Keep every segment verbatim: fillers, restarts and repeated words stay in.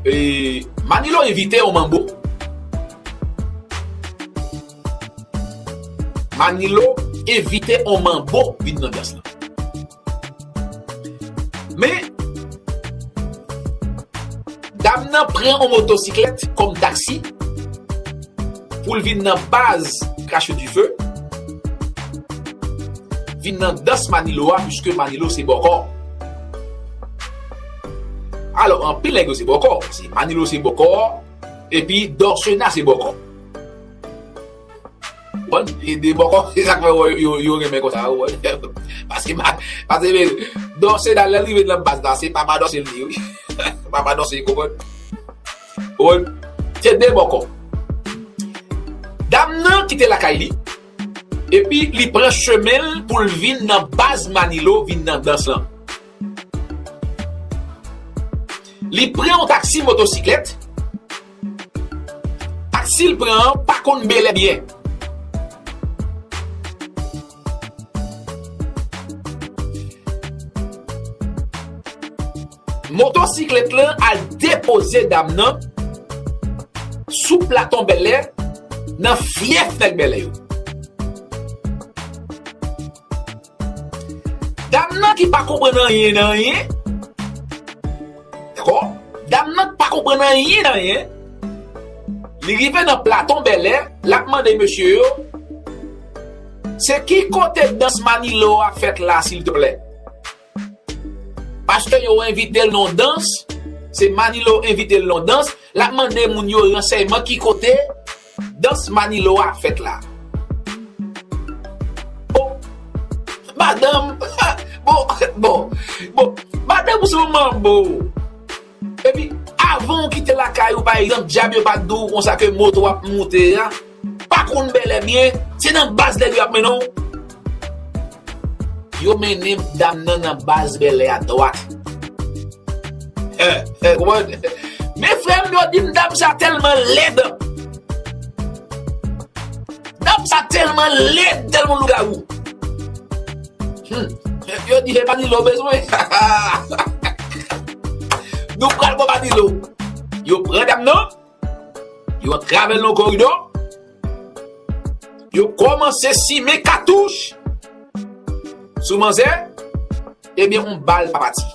E, Manilo envite yon manbo. Manilo envite yon manbo vin nan dans lan. Men, dam nan pran yon motosiklèt kòm taksi pou l vin nan baz Crash du Feu, vin nan dans Manilo a, piske Manilo se bòkò. Alò, anpil nèg yo se bòkò. Se Manilo se bòkò, epi Dorcena se bòkò. Bon, e de bòkò, se sa k fè yo, yo, yo renmen konsa, ou wè. Paske, ma- paske, men, Dorcena, lè l rive nan baz la, se pa madòse l ye, wi. Pa madòse, konprann? Ou wè? Se de bòkò. Dam nan kite lakay li, epi li pran chemen l pou l vin nan baz Manilo, vin nan dans lan. Li pran yon taksi motosiklèt. Taksi l pran an pa konn Bèlè byen. Motosiklèt lan al depoze dam nan sou Platon Bèlè, nan fyèf nèg Bèlè yo. Dam nan ki pa konprann anyen nan anyen, dakò? Dam nan ki pa konprann anyen nan anyen, li rive nan Platon Bèlè, l ap mande mesye yo, se ki kote dans Manilo a fèt la, silteplè? Paske yo envite l nan dans, se Manilo envite l nan dans, l ap mande moun yo ransèyman ki kote dans Manilo a fèt la. Bon, madanm, bon, bon, bon, madanm ou se yon manbo. Epi, avan w kite lakay ou, pa egzanp, dyab yo pa t di w konsa ke moto w ap moute a pa konn Bèlè byen, se nan baz nèg yo ap mennen w. Yo mennen dam nan nan baz Bèlè a dwat. Konprann? Men frè m, yo di m dam sa tèlman lèd. Dam sa tèlman lèd, tèlman lougawou. Hmm. Yo di se Manilo bezwen. Nou pral bò Manilo. Yo pran dam nan. Yo antrave l nan koridò. Yo kòmanse simen katouch sou manzè. Ebyen, yon bal pa pati.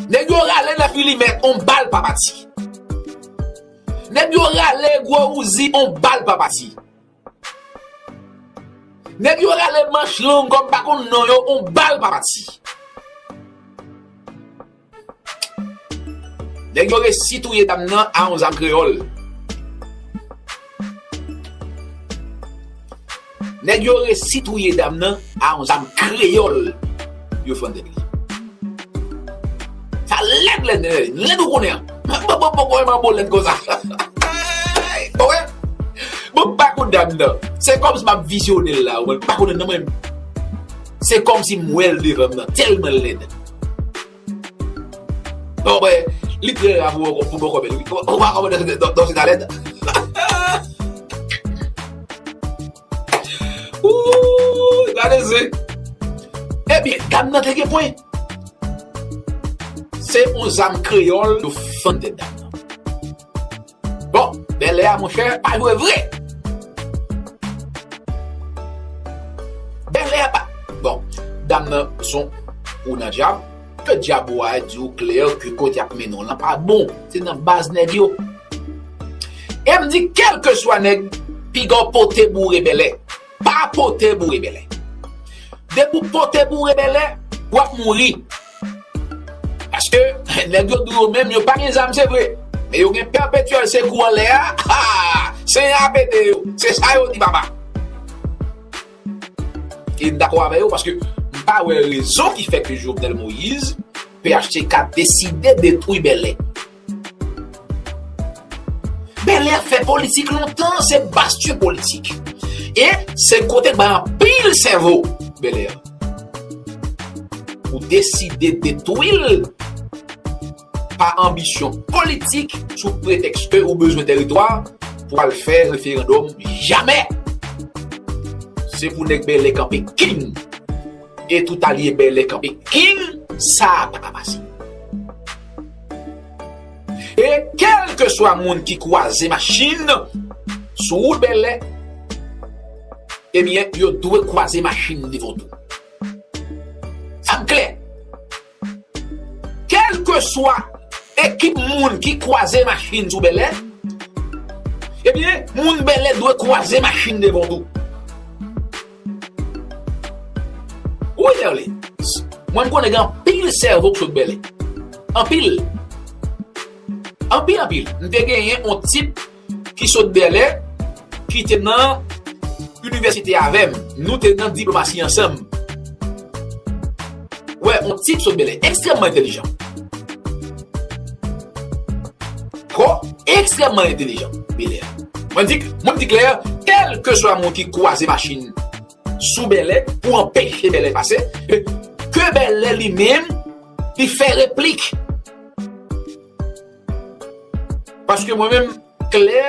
Nèg yo rale nan filimèt, yon bal pa pati. Nèg yo rale gwo Uzi, yon bal pa pati. Nèg yo rale manch long, kòm pa konn non yo, yon bal pa pati. Nèg yo resi touye dam nan a yon zam kreyòl. Nèg yo resi touye dam nan a yon zam kreyòl. Yo fann tèt li. Sa lèd, lèd, lèd, lèd ou konnen an. Bon, bon, bon, bon, bon, bon, lèd konsa. Ou wè? Bon, pa konn dam nan. Se kòmsi m ap vizyone l la, ou wè, pa konnen nan mwen. Se kòmsi m wè l devan m nan, tèlman l lèd. Bon, wè, li trè ra pou, pou bòkò bèl, wi. Ou pa konprann dòsi talèd. Ooh, gade se. Ebyen, dam nan te gen pwen. Se yon zam kreyòl, yo fann tèt dam nan. Bon, Bèlè a, monchè, pa jwe vre. Bèlè a pa. Bon, dam nan son ou nan dyab. Ke dyab ou a di w klè ke kote y ap mennen w lan pa bon. Se nan baz nèg yo. E m di, kèlkeswa nèg, piga w pote boure Bèlè. Pa pote boure Bèlè. Depi w pote boure Bèlè, w ap mouri. Paske nèg yo di yo menm, yo pa gen zam, se vre. Men yo gen pèpetyèl sekou anlè a. Ha! Senyè a pete yo. Se sa yo di, papa. E m dakò avè yo, paske m pa wè rezon ki fè ke Jovenel Moïse, P H T K, deside detwi Bèlè. Bèlè ap fè politik lontan, se bastyon politik. E se kote k bay anpil sèvo, Bèlè. Ou deside detwi l pa anbisyon politik sou pretèks ke ou bezwen tèritwa pou al fè referandòm. Jamè! Se pou nèg Bèlè kanpe king. E tout alye Bèlè kanpe king. Sa a pa ka pase. E kèlkeswa moun ki kwaze machin sou wout Bèlè, ebyen, yo dwe kwaze machin devan tou. Sa m klè. Kèlkeswa ekip moun ki kwaze machin sou Bèlè, ebyen, moun Bèlè dwe kwaze machin devan tou. Wi, Merlin. Mwen, m konnen gen anpil sèvo ki sot Bèlè. Anpil. Anpil, anpil. M te genyen yon tip ki sot Bèlè, ki te nan inivèsite avè m. Nou te nan diplomasi ansanm. Wè, yon tip sot Bèlè, ekstrèmman entèlijan. Ko, ekstrèmman entèlijan, Bèlè. Mwen di, mwen di klè, kèlkeswa moun ki kwaze machin sou Bèlè pou anpeche Bèlè pase, e ke Bèlè li menm, li fè replik. Paske mwen menm, klè,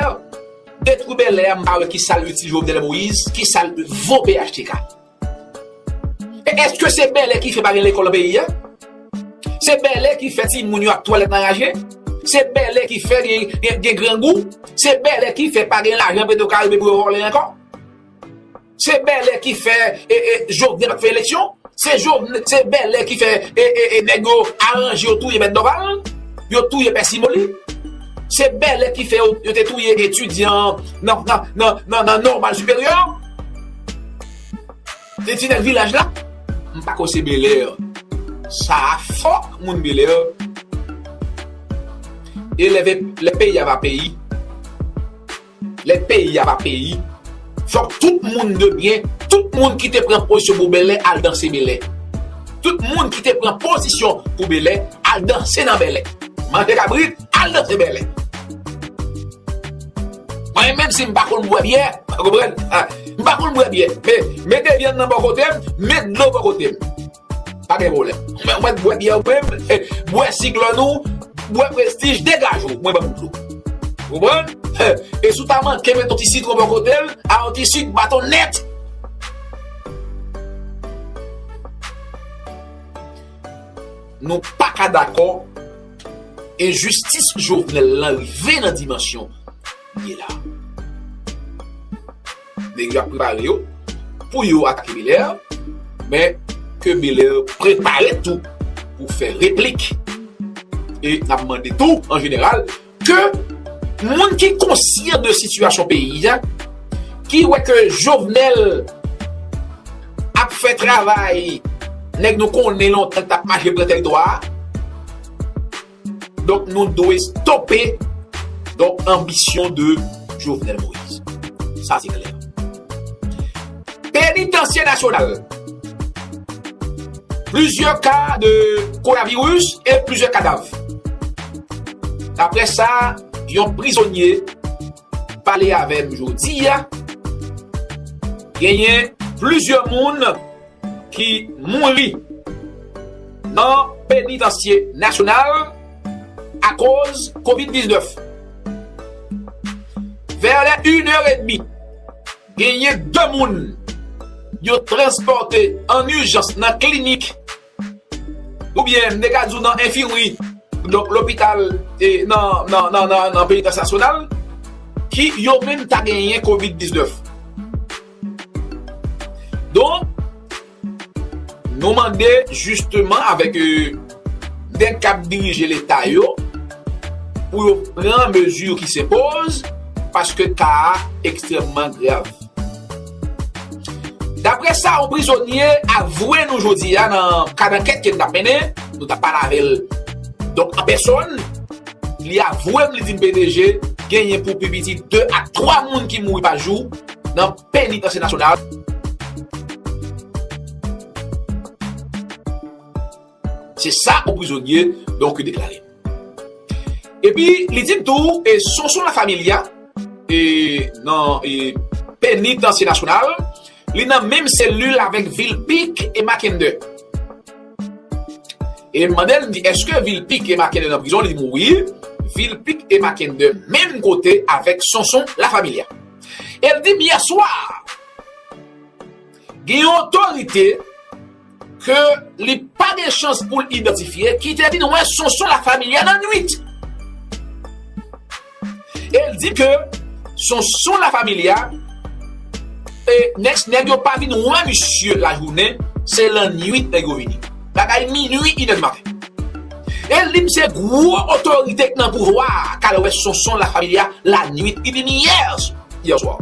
detwi Bèlè a, m pa wè ki sa l itil Jovenel Moïse, ki sa l vo P H T K. E èske se Bèlè ki fè pa gen lekòl nan peyi a? Se Bèlè ki fè timoun yo ap twalèt nan raje? Se Bèlè ki fè gen, gen, gen grangou? Se Bèlè ki fè pa gen lajan Petwokaribe pou yo vòlè ankò? Se Bèlè ki fè, e, e, Jovenel pa t fè eleksyon? Se Jovenel, se Bèlè ki fè, e, e, e, nèg yo aranje yo touye Mèt Dòval? Yo touye Pè Simoli? Se Bèlè ki fè yo, yo te touye etidyan nan, nan, nan, nan, nan nòmal siperyè? Ti, ti nèg vilaj la? M pa kwè se Bèlè. Sa a fòk moun Bèlè. E lè, lè peyi a va peyi. Lè peyi a va peyi. Fòk tout moun de byen, tout moun ki te pran pozisyon pou Bèlè al danse Bèlè. Tout moun ki te pran pozisyon pou Bèlè al danse nan Bèlè. Manje kabrit, al danse Bèlè. Mwen menm si m pa konn bwè byè, w konprann? Ah, m pa konn bwè byè. Men, mete vyann nan bò kote m, met dlo bò kote m. Pa gen pwoblèm. Mwen, mwen bwè byè ou menm, eh, bwè siklòn ou, bwè prestij, degaje w, mwen ban m dlo. Ou konprann? Eh, e si w ta manke mete yon ti sitwon bò kote l, a yon ti sik baton nèt. Nou pa ka dakò enjistis Jovenel lan rive nan dimansyon li ye la. Nèg yo ap prepare yo pou yo atake Bèlè, men ke Bèlè prepare tou pou fè replik. E n ap mande tou, an jeneral, ke moun ki konsyan de sitiyasyon peyi a, ki wè ke Jovenel ap fè travay nèg nou konnen lontan k t ap mache pran tèritwa a, Donk, nou dwe stope, donk, anbisyon de Jovenel Moïse. Sa, se klè. Penitansye nasyonal. Plizyè ka de kowonaviris e plizyè kadav. Daprè sa, yon prizonye pale avè m jodi a, genyen plizyè moun ki mouri nan penitansye nasyonal akoz kovid diznèf. Vè lè inè edmi, genyen de moun yo transpòte an ijans nan klinik oubyen m te ka di w nan enfimri, donk lopital, e, nan, nan, nan, nan, nan penitans nasyonal, ki yo menm ta genyen kovid diznèf. Donk, nou mande jisteman avèk, e, nèg k ap dirije Leta yo pou yo pran mezi ki senpoz, paske ka a ekstrèmman grav. Daprè sa yon prizonye avwe nou jodi a nan kad ankèt ke n t ap mennen, nou t ap pale avè l, donk, an pèsòn, li avwe m, li di m, P D G, genyen pou pi piti de a twa moun ki mouri pa jou nan penitansye nasyonal. Se sa yon prizonye, donk, deklare. Epi, li di m tou, e, Sonson Lafamilia, e, nan, e, penitansye nasyonal, li nan menm selil avèk Vilpique e Mackendy. E m mande l, m di, èske Vilpique e Mackendy nan prizon? Li di m, wi, Vilpique e Mackendy menm kote avèk Sonson Lafamilia. E l di m, yè swa, gen yon otorite ke li pa gen chans pou l idantifye, ki te vin wè Sonson Lafamilya nan nwit. E l di ke Sonson Lafamilya, e nèg, nèg yo pa vin wè misye lajounen, se lannwit nèg yo vini. Bagay minwi, inè di maten. E li, misye gwo otorite k nan pouvwa a, k al wè Sonson Lafamilya lannwit, li vin yè, yè swa.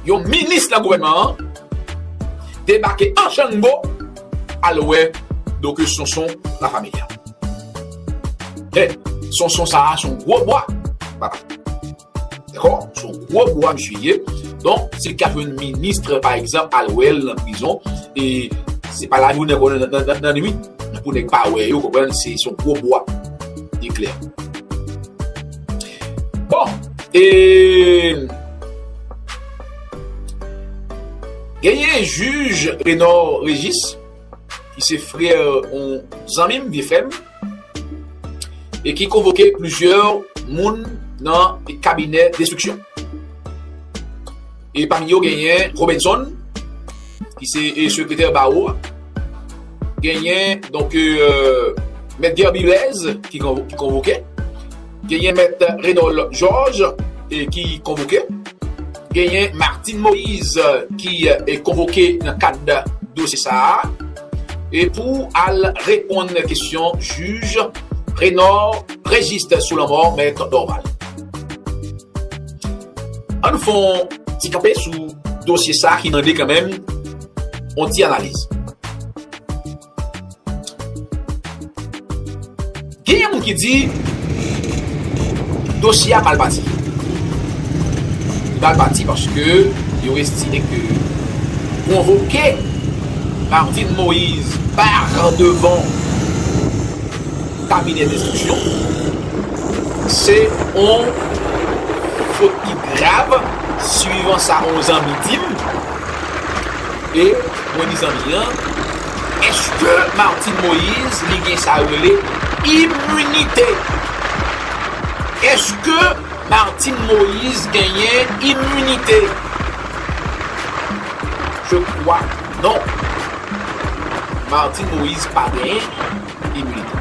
Yon minis nan gouvènman an debake an chango, al wè, donk, Sonson Lafamilya. Hey, Sonson sa a, se yon gwo bwa, papa. Dakò? Se yon gwo bwa misye ye. Donk, si l ka jwenn minis, pa egzanp, al wè l nan prizon, e se pa lajounen, nan, nan, nan, nan nwit, pou nèg pa wè yo, konprann, se, se yon gwo bwa. Li klè. Bon, e genyen jij Renor Régis, ki se frè yon zanmi m, vye frè m, e ki konvoke plizyè moun nan kabinè enstriksyon. E pami yo genyen Robinson, ki se, e, sekretè bawo a. Genyen, donk, e, Mèt Guerby Blaise, ki konvo-, ki konvoke. Genyen Mèt Renold Georges, e, ki konvoke. Genyen Martine Moïse, ki, e, konvoke nan kad dosye sa a. E pou al reponn kesyon jij Renor Régis sou lanmò Mèt Dorval. Ann fè yon ti kanpe sou dosye sa a ki mande kanmenm yon ti analiz. Genyen moun ki di dosye a mal pati. Li mal pati paske yo estime ke konvoke Martine Moïse pa devan kabinè enstriksyon, se yon fot ki grav, swivan sa yon zanmi di m. E mwen di zanmi an, èske Martine Moïse li gen sa yo rele iminite? Èske Martine Moïse genyen iminite? Je crois non. Martine Moïse pa genyen iminite.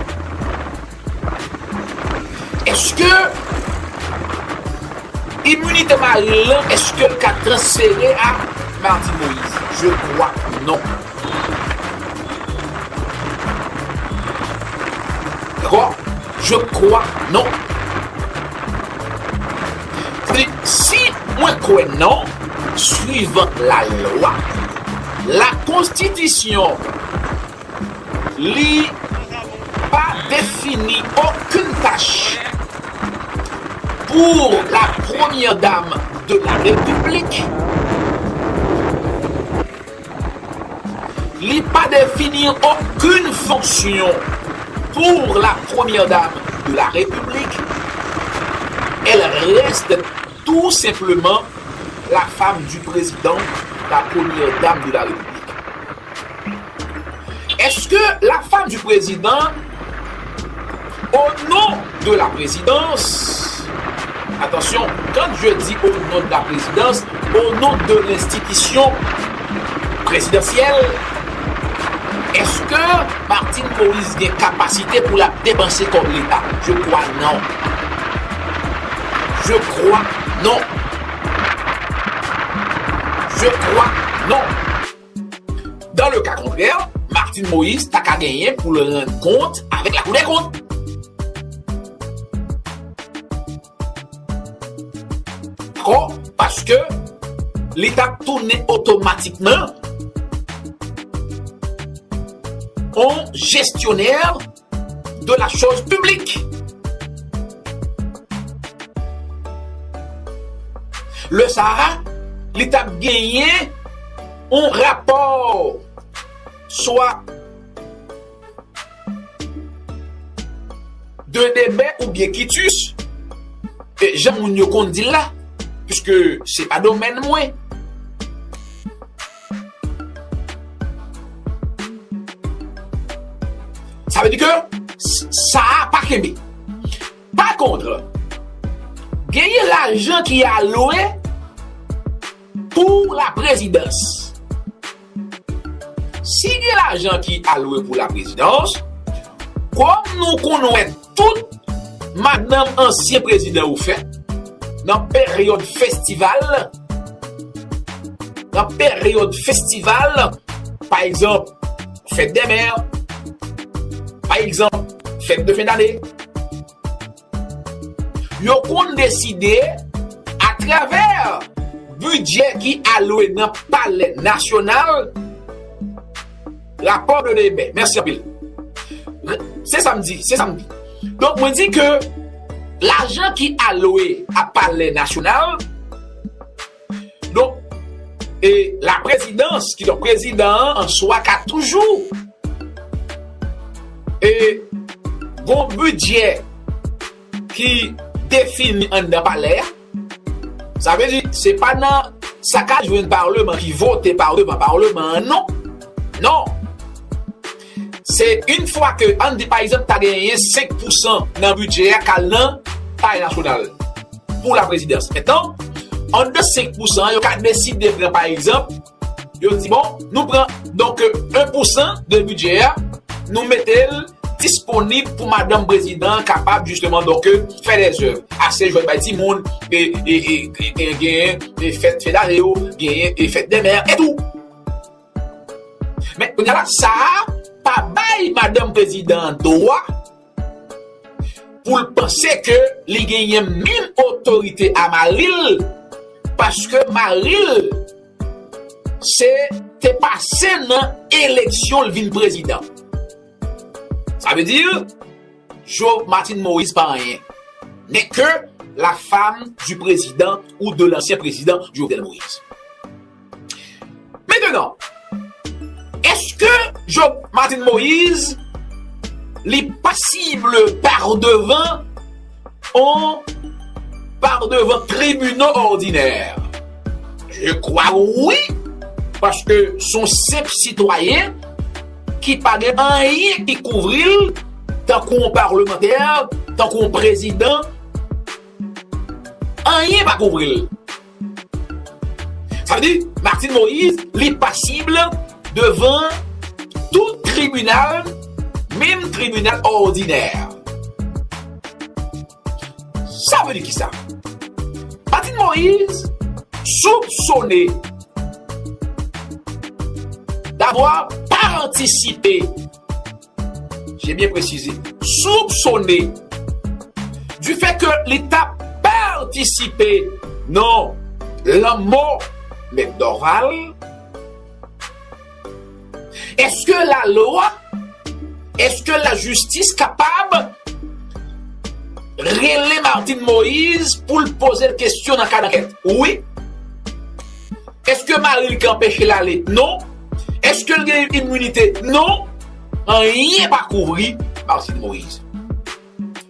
Èske iminite mari l lan, èske l ka transfere a Martine Moïse? Je crois non. Dakò? Je crois non. Sa vle di, si mwen kwè non, swivan lalwa, lakonstitisyon, li pa defini okenn tach pou la premyè dam de la Repiblik. Li pa defini okenn fonksyon pou la premyè dam de la Repiblik. Elle reste tout simplement la femme du président, la première dame de la République. Est-ce que la femme du président, au nom de la présidence, attention, quand je dis au nom de la présidence, au nom de l'institution présidentielle, est-ce que Martine Moïse gen kapasite pou l ap depanse kòb Leta? Je crois non. Je crois non. Je crois non. Dans le cas contraire, Martine Moïse ta ka genyen pou l rann kont avèk Lakou dè Kont. Dakò? Paske li t ap tounen otomatikman yon jesyonè de la chose publique. Lè sa a, li t ap genyen yon rapò, swa de debè oubyen kitus, e jan moun yo konn di l la, piske se pa domèn mwen. Sa vle di ke s-, sa a pa kenbe. Pa kont, genyen lajan ki alwe pou la prezidans. Si gen lajan ki alwe pou laprezidans, kòm nou konn wè tout madanm ansyen prezidan yo fè nan peryòd festival, nan peryòd festival, pa egzanp, fèt dè mè, pa egzanp, fèt de fen dane, yo konn deside atravè bidjè ki alwe nan Palè Nasyonal, rapò de debè. Mèsi anpil. Se sa m di, se sa m di. Donk, mwen di ke lajan ki alwe a Palè Nasyonal, donk, e laprezidans, kidonk prezidan an an swa ka toujou e gon bidjè ki defini anndan palè a. Sa vle di, se pa nan sa k al jwenn palman ki vote pa devan palman an, non. Non. Se yon fwa ke, ann di pa egzanp, ta genyen senk pousan nan bidjè a k al nan Palè Nasyonal pou laprezidans. Mentnan, anndan senk pousan an, yo ka deside pran, pa egzanp, yo di, bon, nou pran, donk, en pousan de bidjè a, nou mete l disponib pou madanm prezidan an kapab, jisteman, donk, fè dèzèv. Ase jwèt bay timoun, e, e, e, e, e genyen, e fèt, fèt dane yo, genyen, e fèt dè mè, e tou. Men, kounye a la, sa a pa bay madanm prezidan an dwa pou l panse ke li genyen menm otorite a mari l, paske mari l se te pase nan eleksyon l vin prezidan. Sa vle di, Jo-, Martine Moïse pa anyen. N'est que la femme du président ou de l'ancien président Jovenel Moïse. Mentnan, èske Jo-, Martine Moïse, li pasib pa devan, on, pa devan tribinal òdinè? Je crois oui, paske se yon senp sitwayen ki pa gen anyen ki kouvri l, tankou yon palmantè, tankou yon prezidan, anyen pa kouvri l. Sa vle di, Martine Moïse, li pasib devan tout tribinal, menm tribinal òdinè. Sa vle di kisa? Martine Moïse soupçonné d'avoir participé, j'ai bien précisé, soupçonné du fait que li ta patisipe nan lanmò Mèt Dorval, èske lalwa, èske lajistis kapab rele Martine Moïse pou l poze l kesyon nan kad ankèt? Wi. Èske mari l ka anpeche l ale? Non. Èske l gen iminite? Non. Anyen pa kouvri Martine Moïse.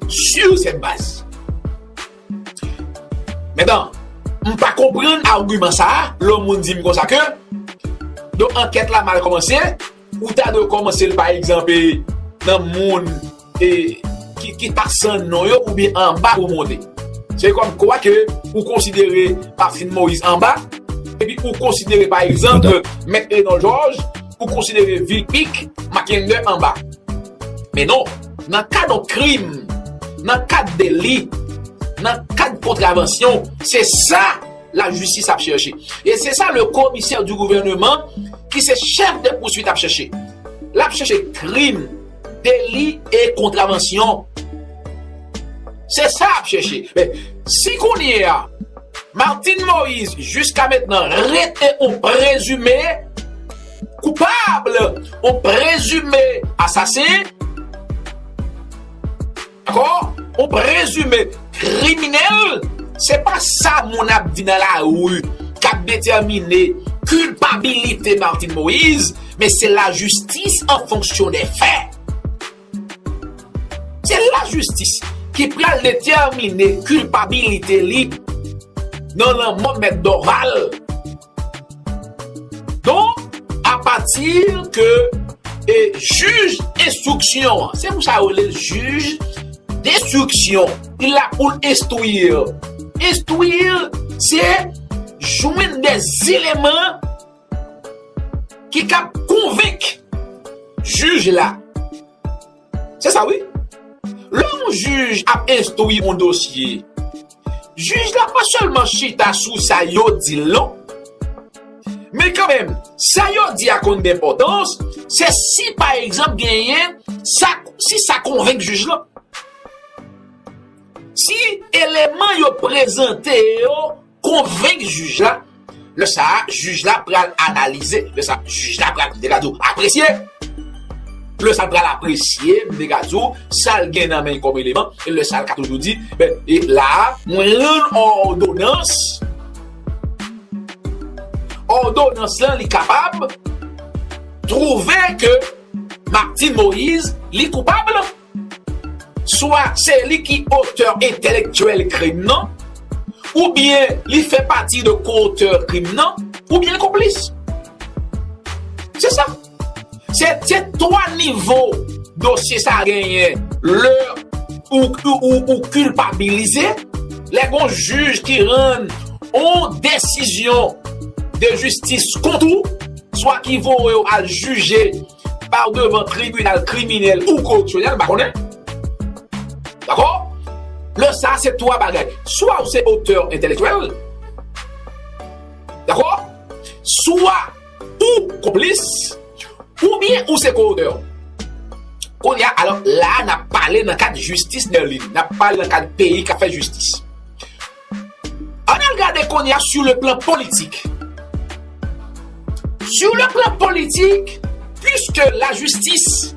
Sur cette base. Mentnan, m pa konprann agiman sa a, lè yon moun di m konsa ke, donk, ankèt la mal kòmanse, ou ta dwe kòmanse l, pa egzanp, e, nan moun, e, ki, ki pa san non yo, oubyen anba pou monte. Se kòmkwa ke ou konsidere Martine Moïse anba, epi ou konsidere, pa egzanp, Mèt Renan Georges, ou konsidere Vilpique Mackinder anba. Men non, nan kad yon krim, nan kad deli, nan kad kontravansyon, se sa lajistis ap chèche. E se sa le commissaire du gouvernement, ki se chèf de pouswit, ap chèche. L ap chèche krim, deli e kontravansyon. Se sa ap chèche. Men, si kounye a, Martine Moïse, jiska mentnan, rete yon prezime koupab, yon prezime asasen, dakò? Yon prezime kriminèl, se pa sa moun ap di nan lari k ap detèmine kilpabilite Martine Moïse, men se lajistis an fonksyon dè fè. Se lajistis ki pral detèmine kilpabilite li nan lanmò Mèt Dorval. Donk, apati ke, e, jij enstriksyon an, se pou sa yo rele l jij denstriksyon, li la pou l enstwi. Enstwi, se jwenn dè eleman ki kab konvenk jij la. Se sa wi. Lè yon jij ap enstwi yon dosye, jij la pa sèlman chita sou sa yo di l non. Men kanmenm, sa yo di a konn gen enpòtans, se si pa egzanp genyen sa, si sa konvenk jij lan. Si eleman yo prezante yo konvenk jij la, lè sa a, jij la pral analize, lè sa a, jij la pral, m te ka di w, apresye. Lè sa a, l pral apresye, m te ka di w, sa l gen nan men l kòm eleman, e lè sa a, l ka toujou di, ben, e la a, mwen rann òdonans, òdonans lan, li kapab twouve ke Martine Moïse, li koupab, swa se li ki otè entèlektyèl krim nan, oubyen li fè pati de ko-otè krim nan, oubyen l konplis. Se sa. Se, se twa nivo dosye sa a genyen. Lè ou, ou, ou, ou kilpabilize, lè gon jij ki rann on desizyon de jistis kont ou, swa ki voye w al jije pa devan tribinal kriminèl ou koreksyonèl, m pa konnen. Dakò? Lè sa a, se twa bagay. Swa ou se otè entèlektyèl, dakò? Swa ou konplis, oubyen ou se ko-otè. Kounye a, alò, la a, n ap pale nan kad jistis, Nerline. N ap pale nan kad peyi k ap fè jistis. Ann al gade kounye a sur le plan politique. Sur le plan politique, puisque la justice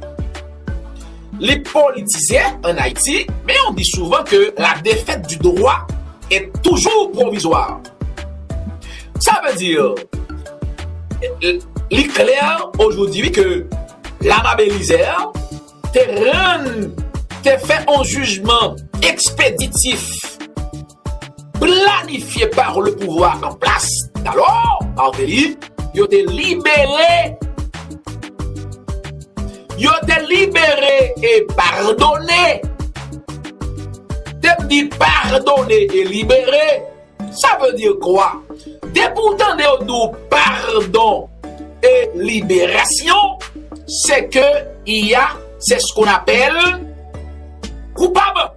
li politize an Ayiti, men on dit souvent que la défaite du droit est toujours provisoire. Ça veut dire, li klè aujourd'hui que Lama Belizaire te rann, te fè on jijman ekspeditif planifye par le pouvoir en place d'alors, Martelly, yo te libere, yo te libere e padone. Te di padone e libere, sa vle di kwa? Depi w tande yo di w padon e liberasyon, se ke il y a, c'est ce qu'on appelle coupable.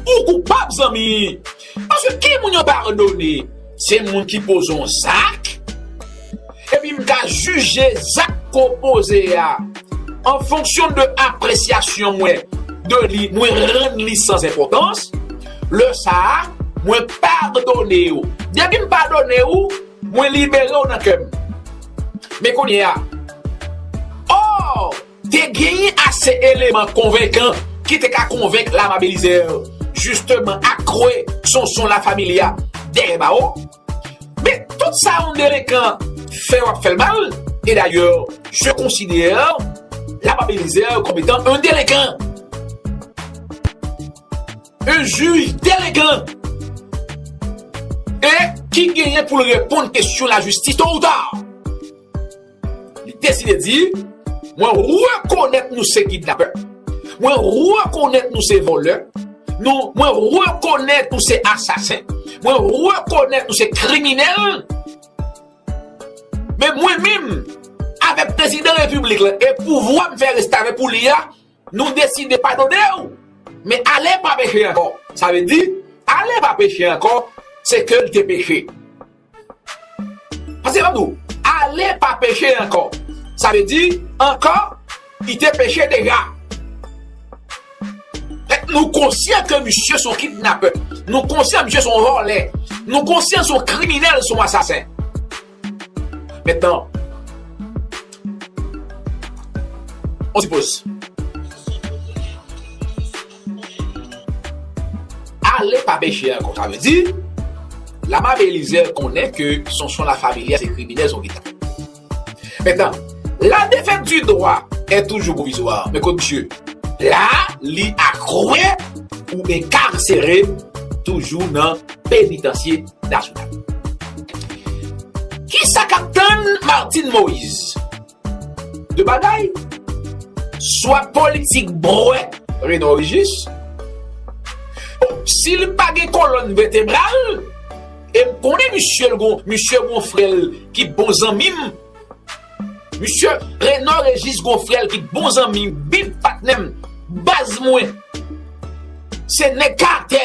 Ou koupab, zanmi. Paske ki moun yo padone? Se moun ki poze yon zak. Epi m ka jije zak ke w poze a an fonksyon de apresyasyon mwen de li, mwen rann li san enpòtans. Lè sa a, mwen padone w. Depi m padone w, mwen libere w nan kè m. Men kounye a, ò, te genyen ase eleman konvenkan ki te ka konvenk Lama Belizaire, jisteman, akwe Sonson Lafamilia dèyè bawo. Men tout sa yon delenkan fè, w ap fè l mal. E dayè, je considère Lama Belizaire comme étant un délinquant. Un juge délinquant. E ki genyen pou l reponn kesyon lajistis tôt ou tard. Li deside di, mwen rekonèt nou se kidnapè. Mwen rekonèt nou se vòlè. Nou, mwen rekonèt nou se asasen. Mwen rekonèt nou se kriminèl. Men mwen menm, avèk prezidan repiblik la e pouvwa m fè restave pou li a, nou deside padone w. Men ale pa peche ankò. Sa vle di, ale pa peche ankò, se ke l te peche. Paske m ap di w, ale pa peche ankò. Sa vle di, ankò, li te peche deja. Fèk nou konsyan ke misye se yon kidnapè. Nou konsyan misye se yon vòlè. Nou konsyan se yon kriminèl, se yon asasen. Mentnan, on ti poz. Ale pa peche ankò. Sa vle di, Lama Belizaire konnen ke Sonson Lafamilia se kriminèl, se yon kidnapè. Mentnan, la défaite du droit est toujours provisoire. Men kote misye? La, li akwe ou enkarsere toujou nan penitansye nasyonal. Kisa k ap tann Martine Moïse? De bagay. Swa politik bwè Reno Régis. Bon, si l pa gen kolòn vètebral, e m konnen misye l gon, misye gon frè l ki bon zanmi m, Misye Renan Régis Gonfrel ki bon zanmi m, big patnè m, baz mwen. Se nèg karaktè.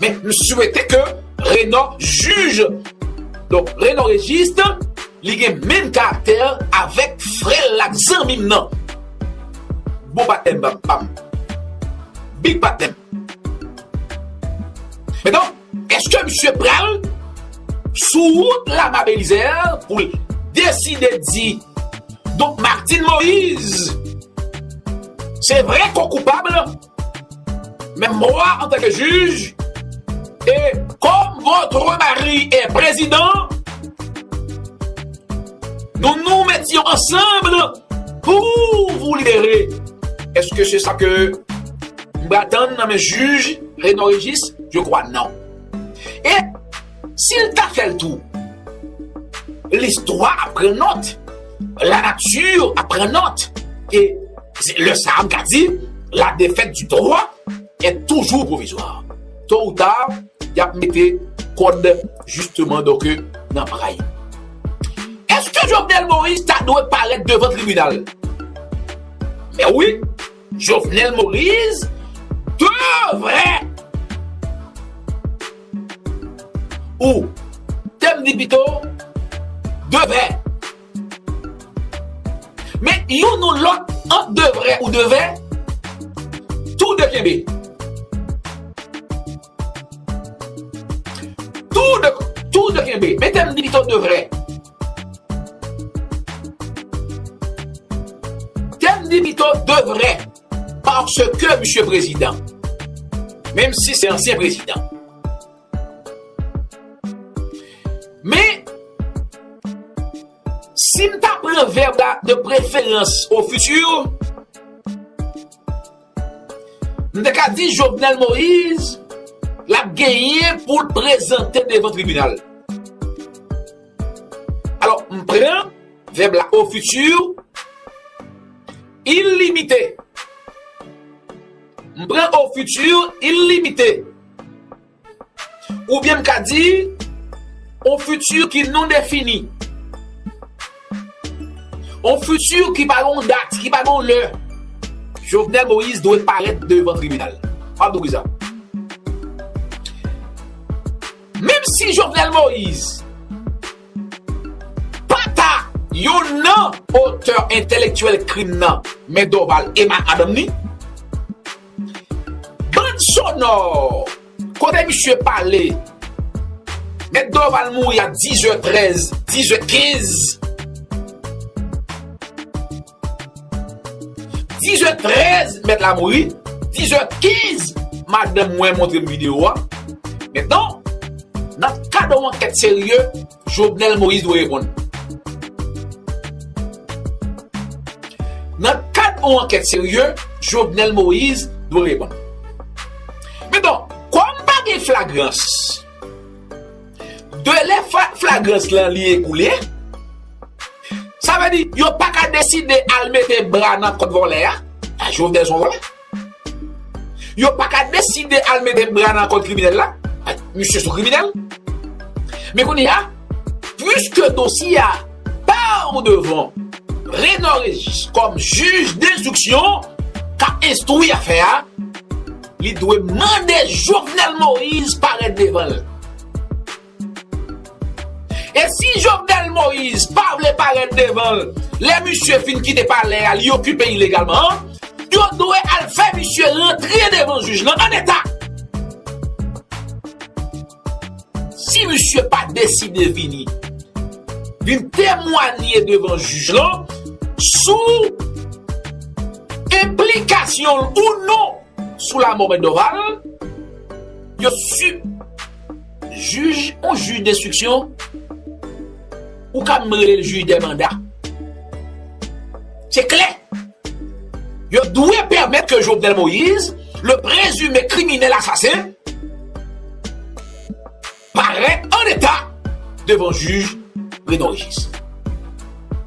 Men m swete ke Renan jij, donk Renan Régis, li gen menm karaktè avèk frè l la, zanmi m nan. Bon patnè m, pa m. Big patnè m. Men donk, èske misye pral sou wout Lama Belizè pou l deside di, donk, Martine Moïse, se vre ke w koupab, men mwa antanke jij, e comme votre mari est président, nous nous mettions ensemble pour vous libérer. Èske se sa ke m pral tann nan men jij Renan Régis? Je crois non. E si l ta fè l tou, listwa ap pran nòt, lanati ap pran nòt. E se lè sa a m ka di, la défaite du droit est toujours provisoire. Tôt ou tard, y ap mete kòd, jisteman, donk, nan bra yo. Èske Jovenel Moïse ta dwe parèt devan tribinal? Men wi, Jovenel Moïse devrait, ou te m di pito, devè. Men youn ou lòt, ant devrait ou devè, tou de kenbe. Tou de, tou de kenbe. Men te m di pito devrait. Te m di pito devrait. Paske misye prezidan. Menm si se ansyen prezidan. Men, si m ta pran vèb la de préférence au futur, m te ka di Jovenel Moïse, l ap genyen pou l prezante devan tribinal. Alò, m pran vèb la au futur ilimite. M pran au futur ilimite. Oubyen m ka di, yon fiti ki non defini. Yon fiti ki pa gen yon dat, ki pa gen yon lè. Jovenel Moïse dwe parèt devan tribinal. M ap di w kisa. Menm si Jovenel Moïse pa ta youn nan otè entèlektyèl krim nan, Men Dorval e ma-, madanm ni. Bann sonò, kote misye pale, Mèt Dorval mouri a dizè trèz, dizè kenz. Dizè trèz, mèt la mouri. Dizè kenz, madanm mwen montre m videyo a. Mentnan, nan kad yon ankèt serye, Jovenel Moïse dwe reponn. Nan kad yon ankèt serye, Jovenel Moïse dwe reponn. Men donk, kòm pa gen flagrans, de lè fla-, flagrans lan li ekoule, sa vle di, yo pa ka deside al mete bra nan kòt vòlè a. A, Jovenel se yon vòlè. Yo pa ka deside al mete bra nan kòt kriminèl la. Misye se yon kriminèl. Men kounye a, piske dosye a pa devan Renan Régis kòm jij denstriksyon k ap enstwi afè a, li dwe mande Jovenel Moïse parèt devan l. E si Jovenel Moïse pa vle parèt devan l, lè misye fin kite palè a, li okipe ilegalman an, yo dwe al fè misye rantre devan jij lan an eta. Si misye pa deside vini, vin temwanye devan jij lan sou enplikasyon l ou non sou lamò Mèt Dorval, yo si jij, yon jij denstriksyon, ou ka menm rele l jij dè manda. Se klè. Yo dwe pèmèt ke Jovenel Moïse, le présumé criminel assassin, parèt an eta devan jij Renan Régis.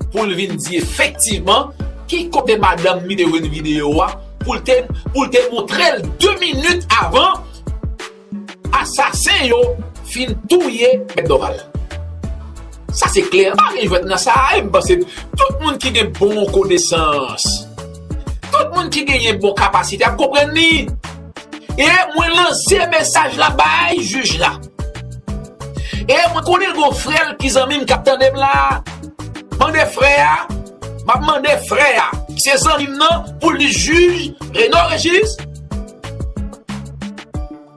Pou l vin di efektivman ki kote madanm li te jwenn videyo a, pou l te, pou l te montre l de minit avan asasen yo fin touye Mèt Dorval. Sa se klè. Pa gen jwèt nan sa. E m panse tout moun ki gen bon konesans, tout moun ki genyen bon kapasite ap konprann li. E mwen lanse mesaj la bay jij la. E mwen konnen gon frè l ki zanmi m k ap tande m la. Mande frè a, m ap mande frè a, ki se zanmi m nan, pou l di jij Reno Régis,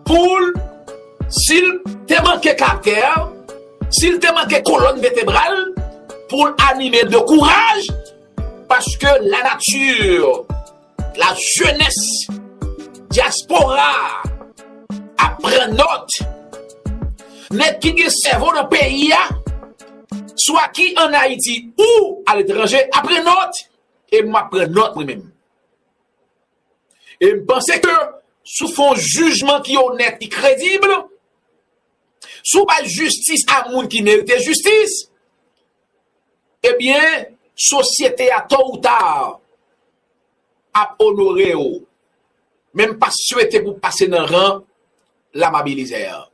pou l, si l te manke karaktè, si l te manke kolòn vètebral, pou l anime de kouraj, paske la nature, la jeunesse, diaspora, ap pran nòt. Nèg ki gen sèvo nan peyi a, swa ki ann Ayiti ou aletranje, ap pran nòt. E m ap pran nòt mwen menm. E m panse ke si w fè yon jijman ki onèt, ki kredib, si w bay jistis a moun ki merite jistis, ebyen, sosyete a, tôt ou tard, ap onore w. Men m pa swete pou w pase nan ran Lama Belizaire.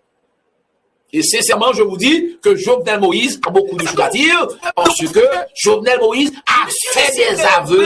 Et sincèrement, je vous dis que Jovenel Moïse a beaucoup de choses à dire, parce que Jovenel Moïse a fait des aveux